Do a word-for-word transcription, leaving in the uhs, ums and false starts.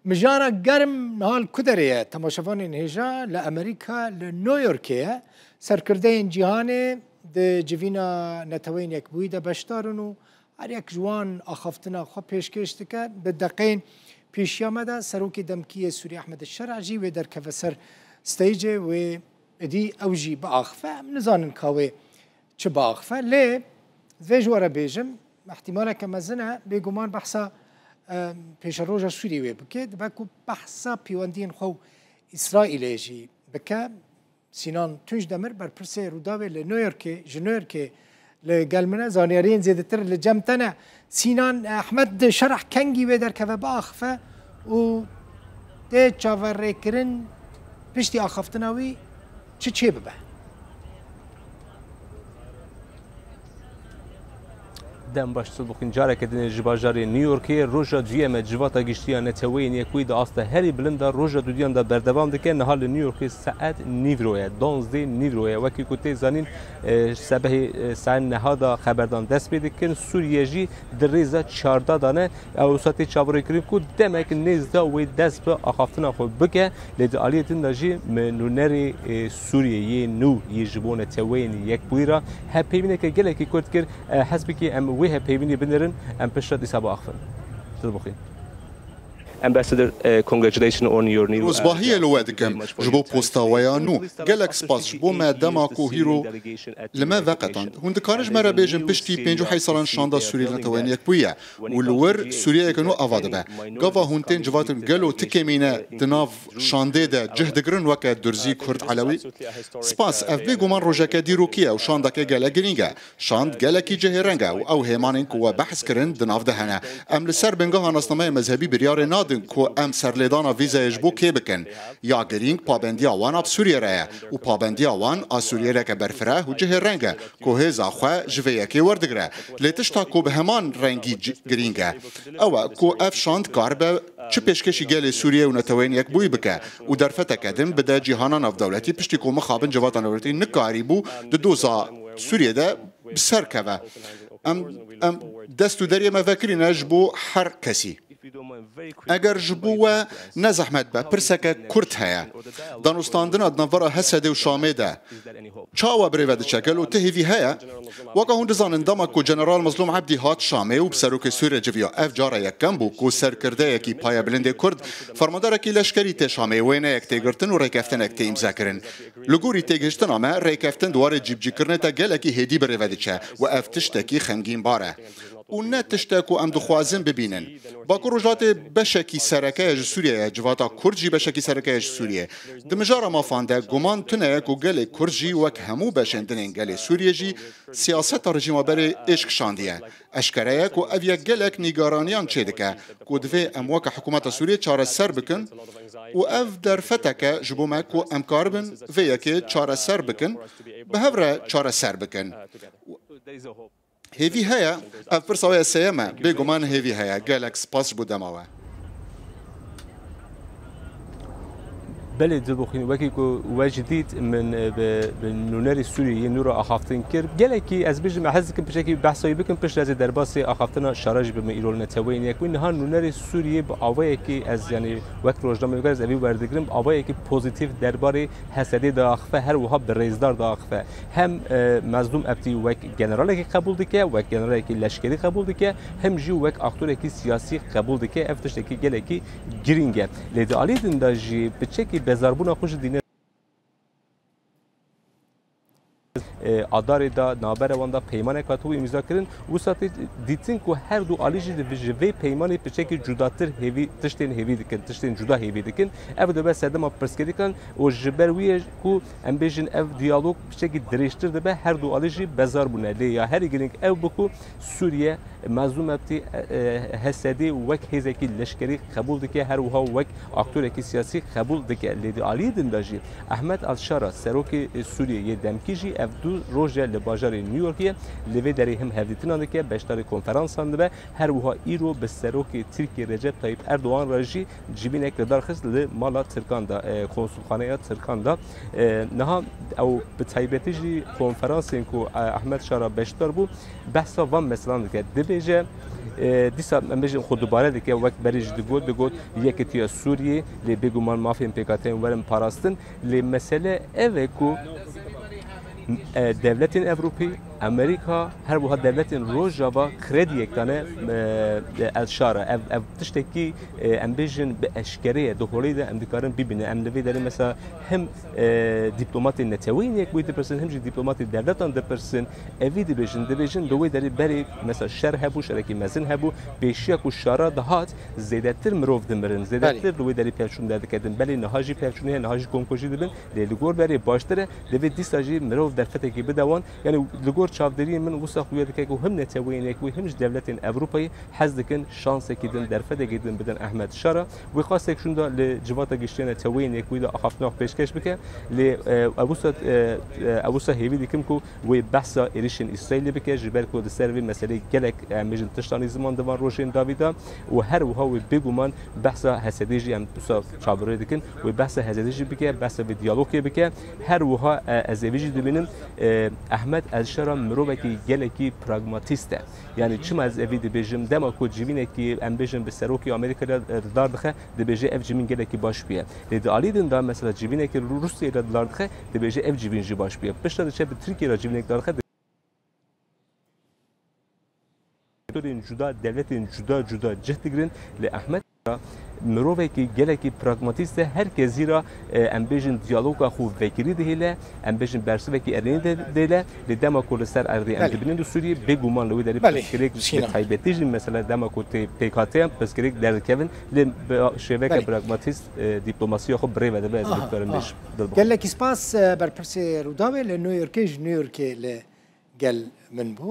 Mijara germ niha li ku derê ye? Temaşevanên hêja li Amerîka, li New Yorkê ye. Serkirdeyên cîhanê di civîna Neteweyên Yekbûyî de beşdar in û her yek ji wan axaftina xwe pêşkêş dike. Di deqeyên pêşiya me de Serokê Demkî yê Sûriyê Ehmed Şera jî wê derkeve ser steycê, wê êdî ew jî biaxife. Em nizanin ka wê çi biaxife. Lê divê ji we re bêjim, îhtîmaleke mezin e, bêguman behsa, e, pêşeroja Sûriyê wê bike. Dibe ku behsa pêwendiyên xwe û Îsraîlê jî bike. Sînan Tunç Demir, berpirsê Rûdawê li New Yorkê, ji New Yorkê li gel min e. Zanyariyên zêdetir li cem te ne. Sînan, Ehmed Şerah kengî wê derkeve biaxife û tê çaverêkirin piştî axaftina wî çi çêbibe? Dem baş, Dilbixwîn. Careke din ji bajarê New Yorkê, roja duyem e Civata Giştî ya Neteweyên Yekbûyî di asta herî bilind de roja dudiyan de berdewam dike. Niha li New Yorkê saet nîvro ye, danzdê nîvro ye. Wekî ku tê zanîn, e, sebehê, e, saet neha de xeberdan dest pê dikin. Sûriye jî di rêza çarda de ne. Ew wisa tê çaverêkirin ku demek nêz de wê dest bi axaftina xwe bike. Lê di aliyê din de jî me nûnerê, e, Sûriyê yê nû yê ji bo Neteweyên Yekbûyî re hevpeyvîneke gelekî kurt kir. E, hez bikî em wê hevpeyvînê binêrin, em piştre dîsa biaxivin. Dilbixwîn. Ambassador, eh, congratulations on your new, uh, job. Rûzbahiyê li we dikim ji bo posta we ya nû. Gelek spas ji bo me dema ku hîro li me veqetand. Hûn dikarin ji me re bêjin piştî pêncî û heşt salan şanda Sûriyê li Neteweyên Yekbûyî ye û li wir Sûriyeyeke nû ava dibe. Gava hûn tên civatin gelo ti kêmîne di nav şandê de cih digirin weke Durzî, Kurd, Elewî? Spas, ev bêguman rojeke dîrokî ye û şandeke gelek girîng e. Şand gelekî cihê reng e û ew hêmanên ku we behs kirin di nav de hene. Em li ser bingeha nasnameya mezhebî biryarê nadin ku em serlêdana vîzeyê ji bo kê bikin. Ya girîng pabendiya wan a bi Sûriyê re ye û pabendiya wan a Sûriyereke berfireh û cihê reng e ku hêza xwe ji vê yekê werdigire. Lê tişta ku bi heman rengî ci-, girîng e, ew e ku ev şand karibe çi pêşkêşî gelê Sûriyê û Neteweyên Yekbûyî bike û derfeteke din bide cîhana navdewletî piştî ku mixabin civata navdewletî nikarîbû di doza Sûriyê de bi ser keve. Em, em dest û deriyê me vekirîne ji bo her kesî. Eger ji bo we ne zehmet be, pirseke kurt heye. Danûstandina di navbera Hesedê û Şamê de çawa birêve diçe? Gelo ti hêvî heye? Weka hûn dizanin, dema ku General Mezlûm Ebdî hat Şamê û bi serokê Sûriyê civiya, ev cara yekem bû ku serkirdeyekî payebilindê Kurd, fermandarekî leşkerî tê Şamê, wêneyek tê girtin û rêkeftinek tê îmzekirin. Li gorî têgihiştina me, rêkeftin di warê cîbicîkirinê de gelekî hêdî birêve diçe û ev tiştekî xemgînbar e. Û ne tiştek ku em dixwazin bibînin. Bakur Rojhilatê beşekî sereke ye ji Sûriyê ye, civata Kurd jî beşekî sereke ye ji Sûriyê. Di mijara mafan de guman tune ye ku gelê Kurd jî wek hemû beşên din ên gelê Sûriyê jî siyaseta rejîma berê êş kişandiye. Eşkere ye ku ev yek gelek nîgaraniyan çêdike ku divê em weke hikûmeta Sûriyê çareser bikin û ev derfeteke ji bo me ku em karibin vê yekê çareser bikin, bi hev re çareser bikin. Hêvî heye? Ev pirsa we ya sêyem e. Bêguman hêvî heye. Gelek spas ji bo dema we. Belê, Dilbixwîn, wekî ku we jî dît, min, e, bi, bi nûnerê Sûriyê yê nû re axaftin kir. Gelekî, ez bêjim, ez hez dikim piçekî behsa wî bikim, piştre ez ê derbasî axaftina Şara jî bime îro li Neteweyên Yekbûyî. Niha nûnerê Sûriyê bi awayekî, ez, yanî, wek rojnameger ez evî werdigrim, bi awayekî pozîtîf derbarê Hesedê diaxife, her wiha bi rêzdar diaxife. Hem, e, Mezlûm Ebdî wek generalekî qebûl dike, wek generalekî leşkerî qebûl dike, hem jî wek aktorekî siyasî qebûl dike. Ev tiştekî gelekî girîng e. Lê di alî din de jî piçekî bezarbûna xwe jî dîne. E, Adarê de navbera wan de peymanek hatibû îmza kirin. Wisa tê dîtin ku her du alî jî di, ji vê peymanê piçekî cudatir hêvî, tiştên hêvî dikin, tiştên cuda hêvî dikin. Ev dibe sedema pirsgirêkan û ji ber wî ye ku em bêjin ev diyalog piçekî dirêjtir dibe, her du alî jî bezar bûne. Lê ya herî girîng ew bû ku Sûriye Mezlûm Ebdî, e, e, Hesedê wek hêzekî leşkerî qebûl dike, her wiha wek aktorekî siyasî qebûl dike. Lê di aliyê din de jî Ehmed Al-Şara, serokê, e, Sûriyê yê demkî jî ev du roj e li bajarê New Yorkê ye. Li vê derê him hevdîtinan dike, beşdarî konferansan dibe. Her wiha îro bi serokê Tirkiyê Recep Tayyip Erdogan re jî civînek li dar xist li mala Tirkan de, e, konsulxaneya Tirkan de. E, niha ew bi taybetî jî konferansên ku, e, Ehmed Şara beşdar bû, behsa van meselan dike. Dibêje, E, dîsa em bêjin xwe dubare dike, wek berê jî digot, digot yekitiya Sûriyê, lê bêguman mafên pêkhateyên werin parastin. Lê mesele ev e ku, e, dewletên Ewropî, Amerîka, her wiha dewletên Rojava krediyek dane, e, El Şara. Ev, ev tiştekî, e, em bêjin bi eşkere ye. Di holê de em dikarin bibînin. Em li vê derê mesela him, e, dîplomatên Neteweyên Yekbûyî dipirsin, him jî dîplomatên dewletan dipirsin. Evî dibêjin, dibêjin li wê derê berê mesela şer hebû, şerekî mezin hebû, pêşiya ku şara dihat zêdetir mirov dimirin, zêdetir li wê derê pevçûn derdiketin. Belê niha jî pevçûn heye, niha jî komkujî dibin, lê li gor berê baştir e, divê dîsa jî mirov derfetekê bide wan. Yani li gor çavdêriyên min wisa xuya dike ku him Neteweyên Yekbûyî him jî dewletên Ewropayê hez dikin şansekî din, derfetekî din bidin Ehmed Şara. Wê qasek şûnda li civata giştî ya Neteweyên Yekbûyî de axaftina xwe pêşkeş bike. Lê, e, ew wisa, e, e, ew wisa hêvî dikim ku wê behsa êrişên Îsraîlê bike, ji ber ku li ser vê meselê gelek, em bêjin, tiştanî ziman di van rojên dawî de û her wiha wê bêguman behsa Hesedê jî em wisa çaverê dikin, wê behsa Hesedê jî bike, behsa vê diyalogê bike. Her wiha, e, ez êvî jî dibînim, e, Ehmed El Şara mirovekî gelekî pragmatîst e. Yani çima ez evî dibêjim? Dema ku civînekî, em bêjin, bi serokê Amerîka re, e, li dar dixe, dibêje ev civîn gelekî baş bûye. Lê di alî din de mesela civînekî Rû-, Rûsyayê re li dar dixe, dibêje ev civîn jî baş bûye. Piştre diçe bi Tirkiyê re civînek dar dixe, dewletên cuda, dewletên cuda cuda cih digirin. Lê Ehmed mirovekî gelekî pragmatîst e, her kesî re, e, em bêjin diyaloga xwe vekirî dihêle, em bêjin bersivekî erênî de dêle, lê dema ku li ser erdê em Belê. dibînin li Sûriyê, bêguman li wî derê Belê, pirsgirêk, bi şîna. taybetî jî mesela dema ku tê pêkhateyên pirsgirêk derdikevin, lê bi şêveke Belê. pragmatîst, e, diplomasiya xwe bi rê ve dibe, ez Aha, bikarim aha. bêjim. Dilba. Gelekî spas, e, berpirsê Rûdawê li New Yorkê, ji New Yorkê li gel min bû.